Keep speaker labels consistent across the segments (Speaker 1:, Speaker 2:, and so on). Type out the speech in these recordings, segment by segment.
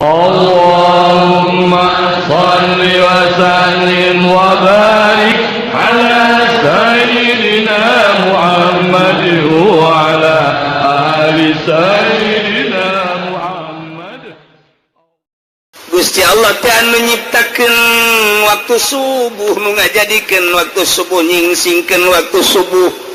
Speaker 1: اللهم صل وسلم وبارك على سيدنا محمد وعلى آل سيدنا محمد.
Speaker 2: Gusti Allah teh anu nyiptakeun waktu subuh, nu ngajadikeun waktu subuh, nyingsingkeun waktu subuh.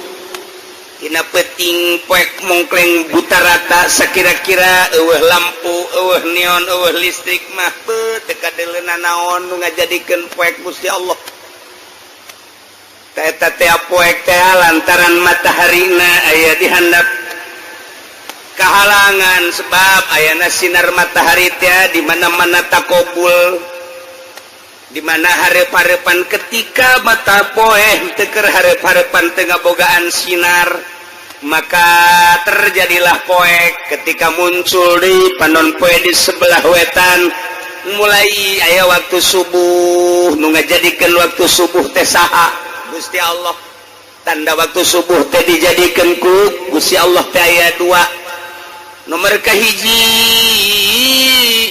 Speaker 2: Dina peuting poek mongkleng buta rata, sakira-kira euweuh lampu, euweuh neon, euweuh listrik mah beuh teu kadeuleuna naon. Nu ngajadikeun poek Gusti Allah. Teh eta teh poek teh lantaran mataharina aya di handap kahalangan, sebab ayana sinar matahari teh di mana-mana takobul, di mana hareup-hareupan. Ketika mata poe teu keur hareup-hareupan, teu ngabogaan sinar, maka terjadilah poek. Ketika muncul di panon poe di sebelah wetan, mulai aya waktu subuh. Nu ngajadikeun waktu subuh teh saha? Gusti Allah. Tanda waktu subuh teh dijadikeun ku Gusti Allah teh aya dua. Nomor kahiji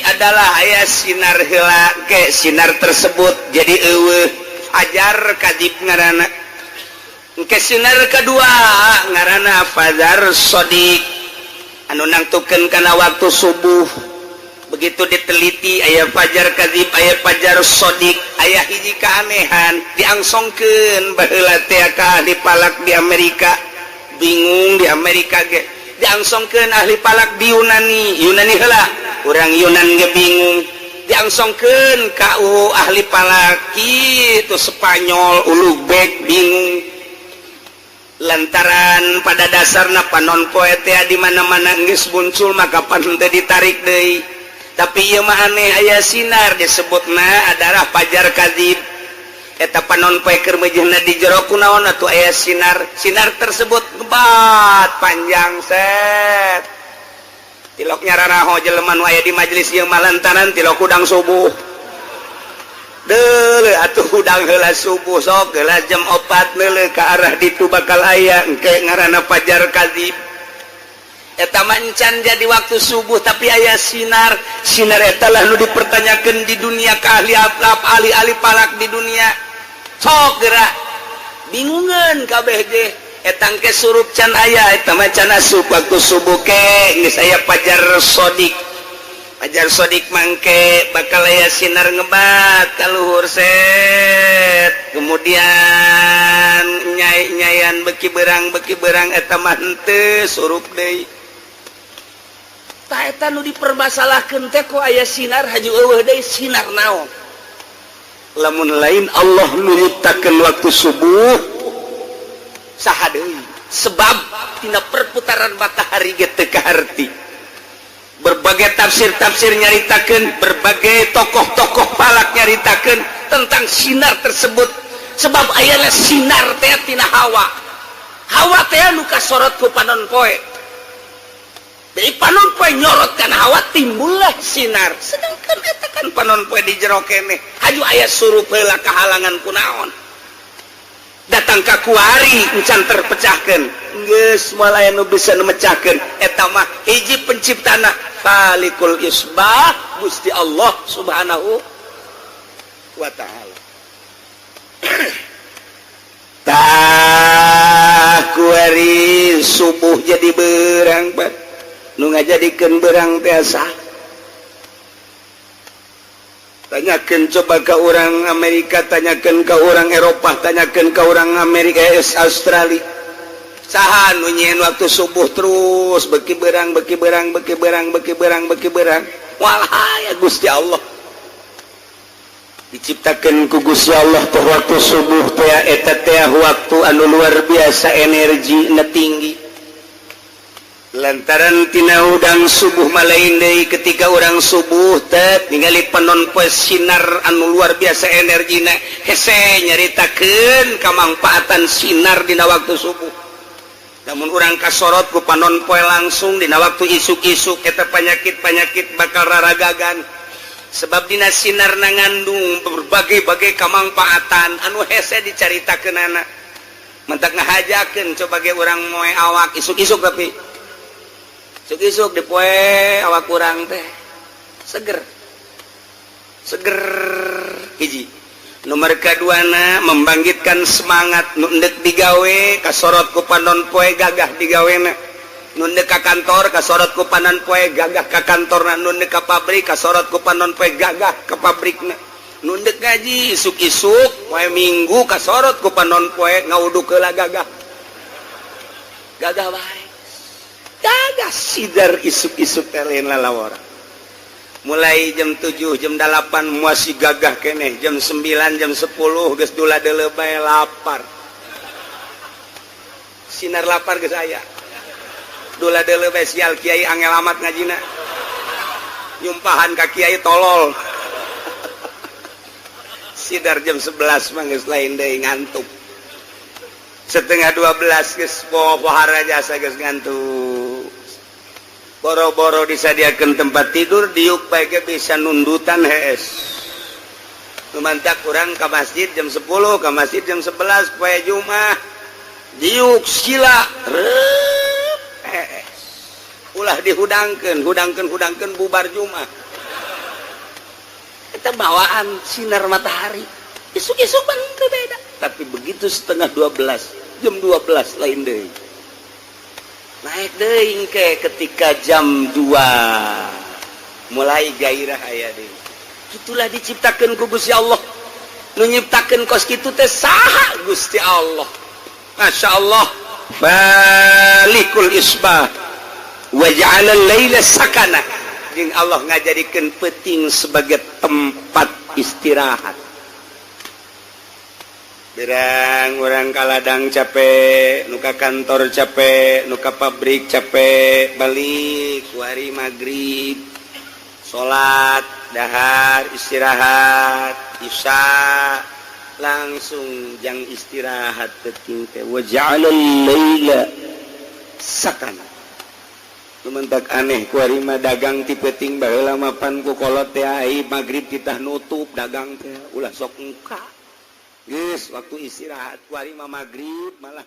Speaker 2: adalah aya sinar heula ke sinar tersebut jadi euweuh, fajar kadzib ngaranna. Ke sinar kedua ngaranna fajar shodiq, anu nangtukeun kana waktu subuh. Begitu diteliti, aya fajar kadzib, aya fajar shodiq. Aya hiji keanehan, diangsongkeun baheula teh ka ahli falak di Amerika, bingung di Amerika ge. Diangsongkeun ahli falak di Yunani, Yunani heula, urang Yunan ge bingung. Diangsongkeun ka ahli falak itu Spanyol, Ulugbek, bingung, lantaran pada dasarna panon poe teh di mana-mana geus muncul, maka pan teh ditarik deui. Tapi ieu mah aneh, aya sinar, disebutna adalah fajar kadzib. Eta panon poe keur meujeuhna di jero, kunaon atuh aya sinar? Sinar tersebut ngebat panjang, set tilok nyararaho jelema nu aya di majelis ieu mah, lantaran tilok hudang subuh. Deuleu atuh hudang heula subuh, sok heula jam 4, neuleuh ka arah ditu, bakal aya engke, ngaranna fajar kadzib. Eta mah encan jadi waktu subuh, tapi aya sinar. Sinar eta lah nu dipertanyakan di dunia ke ahli ahli-ahli falak di dunia. Sok gerak bingungan kabeh ge. Eta engke surup can aya, eta mah can asup waktu subuh. Ke geus aya fajar shodiq. Fajar shodiq mangke bakal aya sinar ngebat ka luhur, set, kemudian nyai-nyayan, beki berang, beki berang. Eta mah henteu surup deui. Tah, eta nu dipermasalahkeun teh, kok aya sinar haju euweuh deui? Sinar naon lamun lain Allah nu nyiptakeun waktu subuh? Saha deui? Sebab tina perputaran matahari ge teu kaharti. Berbagai tafsir-tafsir nyaritakeun, berbagai tokoh-tokoh falak nyaritakeun tentang sinar tersebut, sebab ayana sinar teh tina hawa. Hawa teh nu kasorot ku panon poe. Jadi panon poe nyorot kana hawa, timbullah sinar. Sedangkan eta kan panon poe di jero keneh, haju aya surup heula, kahalangan kunaon? Datang ka kuari encan terpecahkan. Geus moal aya nu bisa nu mecahkeun. Eta mah hiji penciptana, Falikul Isbah, Gusti Allah Subhanahu wa Ta'ala. Tah, kuari subuh jadi berang, Pak. Nu ngajadikeun berang teh saha? Tanyakan coba ke orang Amerika, tanyakan ke orang Eropa, tanyakan ke orang Amerika, Australia, saha nu nyieun waktu subuh terus beki berang, beki berang, beki berang, beki berang, beki berang? Walah ya, Gusti Allah. Diciptakan ku Gusti Allah teh waktu subuh teh, eta teh waktu anu luar biasa energi na tinggi, lantaran tina hudang subuh malain deui. Ketika orang subuh teh ningali panon poe sinar anu luar biasa energina, hese nyaritakeun kamangfaatan sinar dina waktu subuh. Namun urang kasorot ku panon poe langsung dina waktu isuk-isuk, eta penyakit-penyakit bakal raragagan, sebab dina sinar na ngandung berbagai-bagai kamangfaatan anu hese dicaritakeunana. Mentak ngahajakeun coba ge urang moe awak isuk-isuk, tapi isuk-isuk dipoe awak kurang teh. Seger seger. Hiji nomor keduana, membangkitkan semangat. Nu endek digawe, kasorot ku panon poe, gagah digawena. Nu endek ka kantor, kasorot ku panon poe, gagah ka kantorna. Nu endek ka pabrik, kasorot ku panon poe, gagah ka pabrikna. Nu endek ngaji isuk-isuk poe Minggu, kasorot ku panon poe, ngawudu heula, gagah gagah wae, gagah sidar isuk-isuk teh, lain lalawara. Mulai jam 7, jam 8 masih gagah keneh. Jam 9, jam 10 geus dula deuleu bae, lapar. Sinar lapar geus aya, dula deuleu bae. Sial, kiai angel amat ngajina, nyumpahan ka kiai tolol. Sidar jam 11 mah geus lain deui, ngantuk. Setengah 12 geus pohara jasa, geus ngantuk. Boro-boro disadiakan tempat tidur, diuk bae bisa nundutan, hees. Lumantak kurang ke masjid jam 10, ke masjid jam 11 poe Jumat, diuk sila reup, hees. Ulah dihudangkeun, hudangkeun, hudangkeun, bubar Jumat. Kita bawaan sinar matahari isuk-isuk bang beda, tapi begitu setengah 12, jam 12, lain deui, naik deui ke. Ketika jam 2 mulai gairah aya deui. Itulah diciptakan ku Gusti Allah. Nu nyiptakeun kos kitu teh saha? Gusti Allah. Masya Allah. Falikul isbah wa ja'ala laila sakana, jeung Allah ngajadikeun peuting sebagai tempat istirahat. Berang orang ka ladang capek, nu ka kantor capek, nu ka pabrik capek, balik kuari maghrib, salat, dahar, istirahat, isya langsung jang istirahat peuting teh. Wa ja'alal laila sakana. Lumentak aneh kuari mah, dagang ti peuting. Baheula mapan ku kolot teh ai maghrib kita nutup dagang teh, ulah sok muka. Geus waktu istirahat kuari mah maghrib malah.